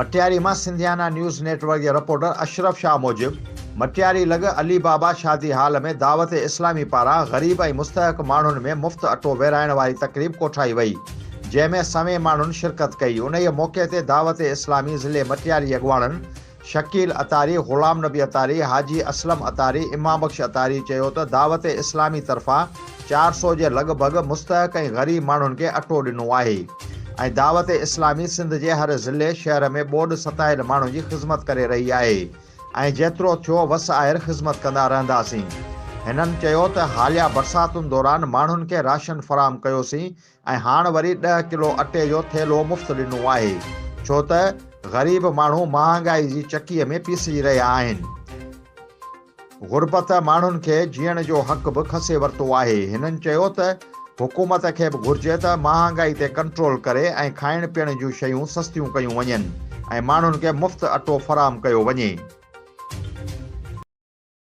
مٽياري مان Sindhiana news net work جي reporter Ashraf Shah موجب مٽياري لڳ علي بابا شادي هال ۾ دعوت اسلامي پاران غريب ۽ مستحق ماڻهن ۾ مفت اٽو ورهائڻ واري تقريب ڪوٺائي وئي جنهن ۾ سوين ماڻهن شرڪت ڪئي انهيء موقعي تي دعوت اسلامي ضلعي مٽياري جي اڳواڻن شڪيل عطاري، غلام نبي عطاري، حاجي اسلم عطاري، امام بخش عطاري چيو ته دعوت اسلامي طرفان 400 جي لڳ ڀڳ مستحق ۽ غريب ماڻهن کي اٽو ڏنو آهي ۽ دعوت اسلامي سنڌ جي هر ضلعي، شهر ۾ ٻوڏ ستايل ماڻهن جي خذمت ڪري رهي آهي ۽ جيترو ٿيو وس آهر خذمت ڪندا رهنداسين. هنن چيو ته حاليه برساتن دوران ماڻهن کي راشن فراهم ڪيوسين ۽ هاڻ وري ڏهه ڪلو اٽي جو ٿيلهو مفت ڏنو آهي ڇو ته غريب ماڻهو مهانگائي جي چڪيء ۾ پيسجي رهيا آهن. غربت ماڻهن کي جيئڻ جو حق به کسي ورتو آهي. هنن چيو ته حڪومت کي به گهرجي ته مهانگائي تي ڪنٽرول ڪري ۽ کائڻ پيئڻ جون شيون سستيون ڪيون وڃن ۽ ماڻهن کي مفت اٽو فراهم ڪيو وڃي.